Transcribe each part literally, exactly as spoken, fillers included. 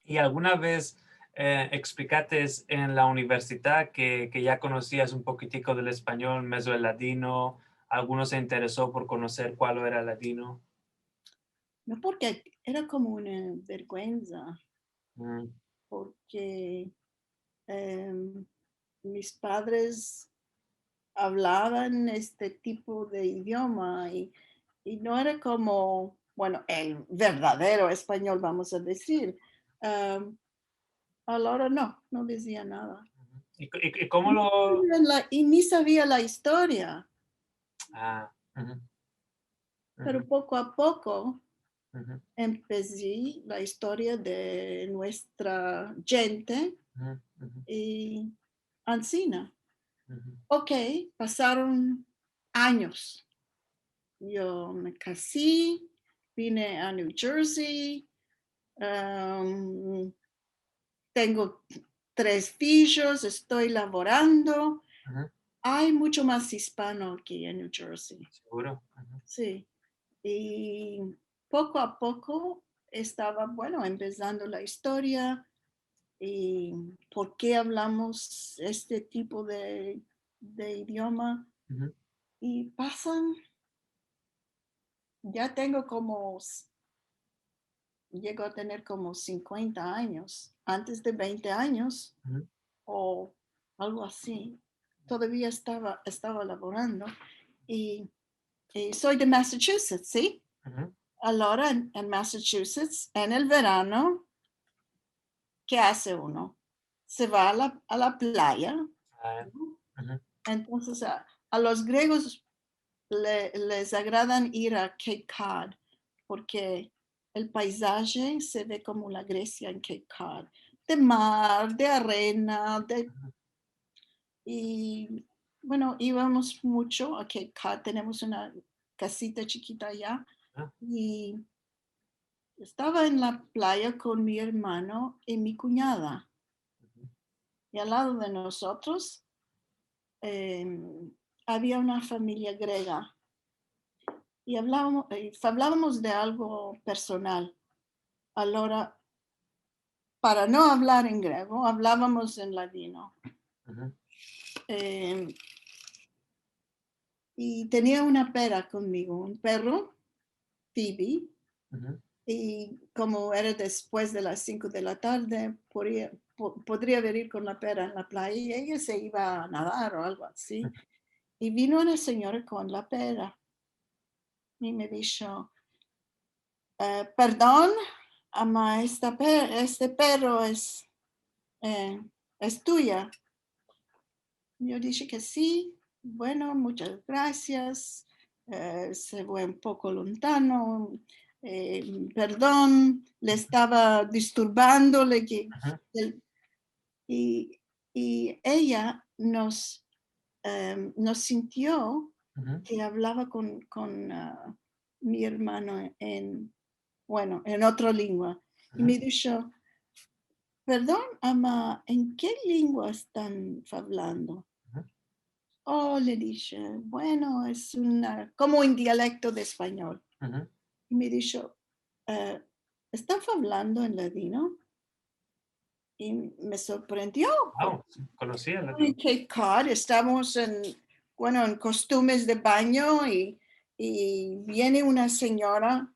i alguna vez, eh, eksplikates en la universidad ke, ke ya konosias un pokitiko del espanyol, mezo el ladino, alguno se intereso por konoser kual era el ladino? No, porke era komo una verguenza, Mm. porke, em, mis padres avlavan este tipo de idioma i, i no era komo, bueno, el verdadero espanyol, vamos a dizir. Em, alora no, no dizia nada. Uhu. I, i, i komo lo... I ni savia la, i ni savia la istoria. Ah, uhu. Pero Uhu. poko a poko Uhu. empesi la istoria de muestra djente Uhu, uhu. i ansina. Uhu. Okey, pasaron anyos. Yo me kasi, vine a New Jersey, em, tengo tres ijos, esto lavorando. Uhu. Ay muncho mas ispano aki en New Jersey. Seguro. Uhu. Si. I poko a poko estava, bueno, empesando la istoria i por ke avlamos este tipo de, de idioma. Uhu. I pasan, ya tengo komo s-, yego a tener komo sinkuenta anyos, antes de vente anyos, Uhu. o algo ansi. Todavia estava, estava lavorando i, i so de Massachusetts, si? Uhu. Alora en, en Massachusetts, en el verano, ke aze uno? Se va a la, a la playa, Ah, no? Uhu. Entonses, a, a los gregos le, les agradan ir a Cape Cod porke el paizaje se ve komo la Gresia en Cape Cod, de mar, de arena, de, Uhu. i, bueno, ivamos muncho a Cape Cod, tenemos una kasita chikita aya, Ah. i estava en la playa kon mi ermano i mi kunyada. Uhu. I al lado de mozotros, em, avia una famiya grega. I avlavamo-, i avlavamos de algo personal. Alora, para no avlar en grego, avlavamos en ladino. Uhu. Em, i tenia una pera konmigo, un perro, Phoebe, Uhu. i komo era despues de las sinko de la tarde, podia, po-, podria venir kon la pera en la playa, i eya se iva a nadar o algo ansi. Uhu. I vino una sinyora kon la pera. I me disho, eh, "Perdon, ama esta pe-, este perro es, eh, es tuya?" Yo dishe ke si. "Bueno, munchas grasias. Eh, se fue un poko lontano. Eh, perdon, le estava disturbando, le ke-, Uhu. el-", i, i eya nos, em, nos sintio Uhu. ke avlava kon, kon, ah, mi ermano en, bueno, en otra lengua. I Uhu. me disho, "Perdon, ama, en ke lengua estan avlando?" Uhu. "O", le dishe, "bueno, es una, komo un dialekto de espanyol." Uhu. I me disho, eh, "Estan avlando en ladino?" I me sorprendio. Wow, konosia el ladino. En Cape Cod, estamos en, bueno, en kostumbres de banyo i, i viene una sinyora,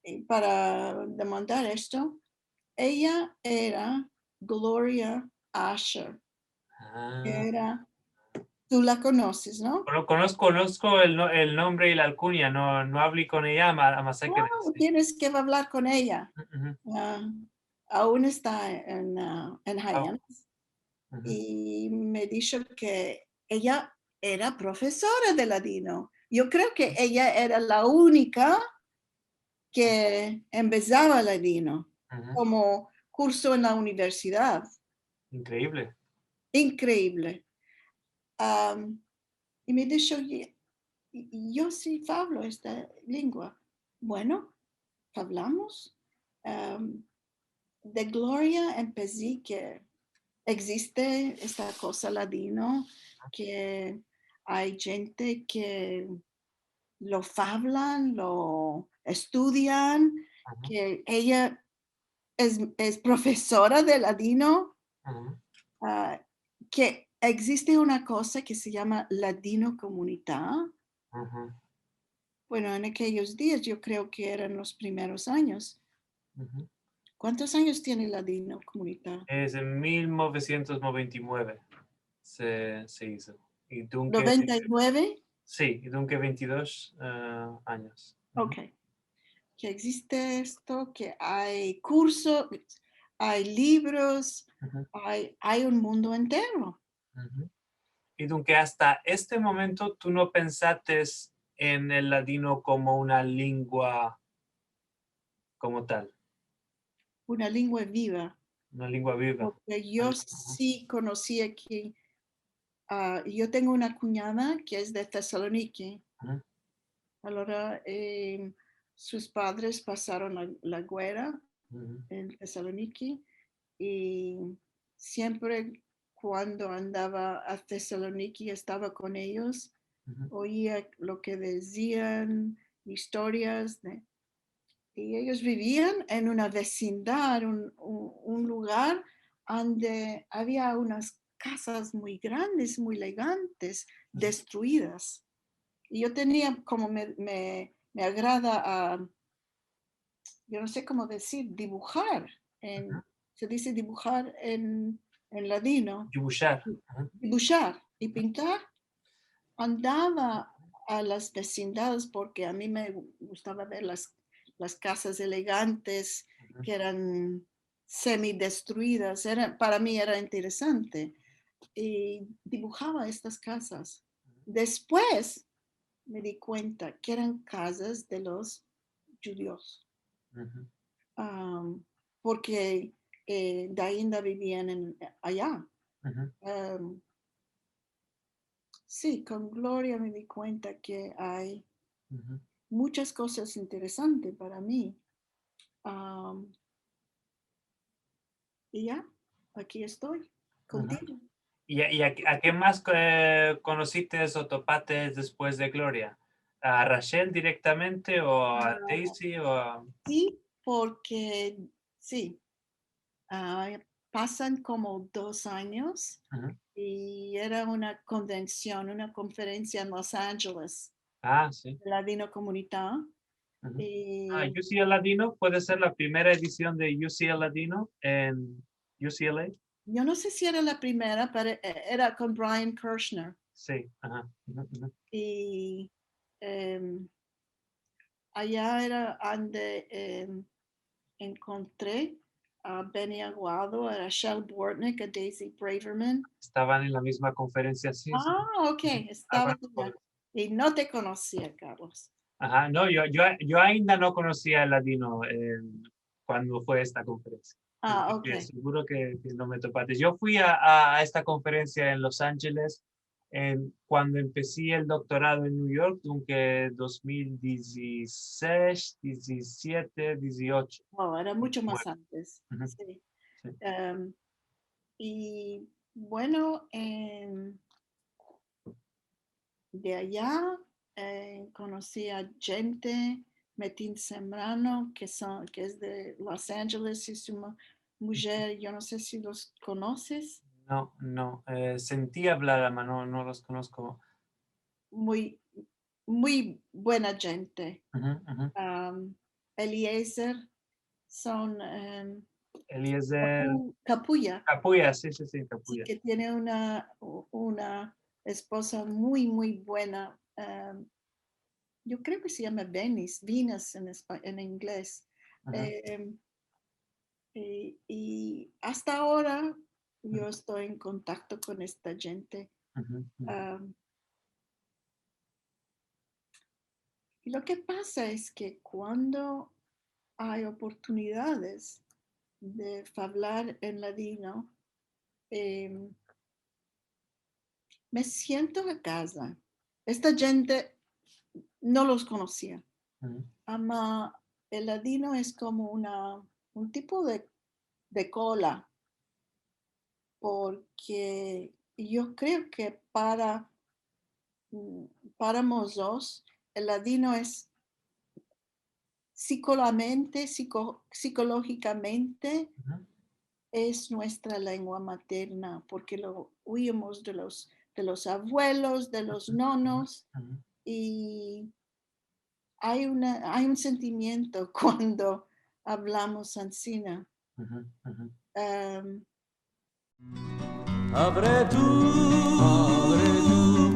eh, para demandar esto. Eya era Gloria Asher. Ah. Era, tu la konoses, no? Kono-, konosko, konosko el no-, el nombre i la alkunya, no, no avli kon eya, ama, ama se ke... Oh, si. Tienes ke avlar kon eya. Uhu. Ah, aun esta en, ah, en Wow. Hyannis. Uhu. I me disho ke eya era profesora de ladino. Yo kreo ke eya era la unika ke empesava ladino Uhu. komo kurso en la universidad. Inkreivle. Inkreivle. Am, i me disho, "Ye-, yo si avlo esta lengua." Bueno, avlamos. Am, de Gloria empesi ke egziste esta koza ladino, ke ay djente ke lo avlan, lo estudian, Uhu. ke eya es, es profesora de ladino, a, ke egziste una koza ke se yama Ladinokomunita. Bueno, en akelos dias yo kreo ke eran los primeros anyos. Kuantos anyos tiene Ladinokomunita? Es en mil novesientos noventa i mueve se, se izo. I dunke, noventa i mueve? Si, i dunke ventidos, e, anyos. Ok. Ke egziste esto, ke ay kurso, ay livros, ay, ay un mundo entero. I dunke asta este momento tu no pensates en el ladino komo una lengua komo tal. Una lengua viva. Una lengua viva. Porke yo si konosi aki, a, yo tengo una kunyada ke es de Tesaloniki. Alora, e, sus padres pasaron la, la guera en Tesaloniki i siempre kuando andava a Tesaloniki estava kon eyos, oia lo ke dizian, istorias de, i eyos bivian en una vesindad, un, un, un lugar ande avia unas kazas muy grandes, muy elegantes, destruidas. I yo tenia komo me, me, me agrada a, yo no se komo dizir, dibujar. En, se dize dibujar en, en ladino. Dibujar. Dibujar i pintar. Andava a las vesindadas porke a mi me gustava ver las, las kazas elegantes ke eran semidestruidas. Era, para mi era interesante. I dibujava estas kazas. Despues me di kuenta ke eran kazas de los djudios. Am, porke, e, de ainda bivian en, aya. Am, si, kon Gloria me di kuenta ke ay muchas kozas interesantes para mi. Am, i ya, aki esto kontigo. I, i a, a ken mas, e, konosites o topates despues de Gloria? A Rachel direktamente o a Daisy o a... Si, porke, si, a, pasan komo dos anyos i era una konvension, una konferensia en Los Angeles, a, si, de Ladinokomunita. I... A, U C L Ladino, puede ser la primera edision de U C L Ladino en U C L A. Yo no se si era la primera, pero, e, era kon Brian Kirshner. Si, aha. I, em, aya era ande, em, enkontre a Benny Aguado, a Rachel Bortnick, a Daisy Braverman. Estavan en la mizma konferensia, si, si. A, ok, estavan. I no te konosia, Carlos. Aha, no, yo, yo, yo ainda no konosia el ladino, e, kuando fue esta konferensia. A, ok. Así ke seguro ke, ke no me topates. Yo fui a, a, a esta konferensia en Los Angeles en, kuando empesi el doktorado en New York, dunke dos mil dizisesh, dizisiete, diziocho. Wow, era mucho mas antes. Si. Si. Em, i, bueno, em, de aya, e, konosi a djente, Metin Sembrano, ke son, ke es de Los Angeles, i su mu-, mujer, yo no se si los konoses. No, no, e, senti avlar, ama no, no los konosko. Muy, muy buena djente. Am, Eliezer, son, em, Eliezer Kapu-, Kapuya. Kapuya, si, si, si, Kapuya. Si, ke tiene una, u-, una espoza muy, muy buena. Em, yo kreo ke se yama Venus, Venus en espa-, en inglez. Em, i, i asta agora yo esto en kontakto kon esta djente. Am, I lo ke pasa es ke kuando ay oportunidades de favlar en ladino, em, me siento a kaza. Esta djente no los konosia. Ama el ladino es komo una, un tipo de, de kola, porke yo kreo ke para, mm, para mozotros, el ladino es psikologamente, psiko-, psikologikamente es muestra lengua materna, porke lo uimos de los, de los avuelos, de los nonos, i ay una, ay un sentimiento kuando avlamos ansina. Em, Avre tu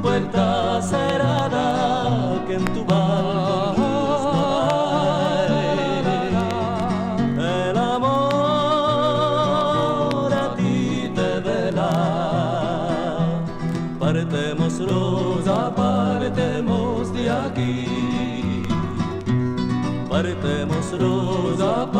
puerta serada, ke en tu balkon luz no ay. El amor a ti te vela. Partemos, roza, partemos de aki. Partemos, roza,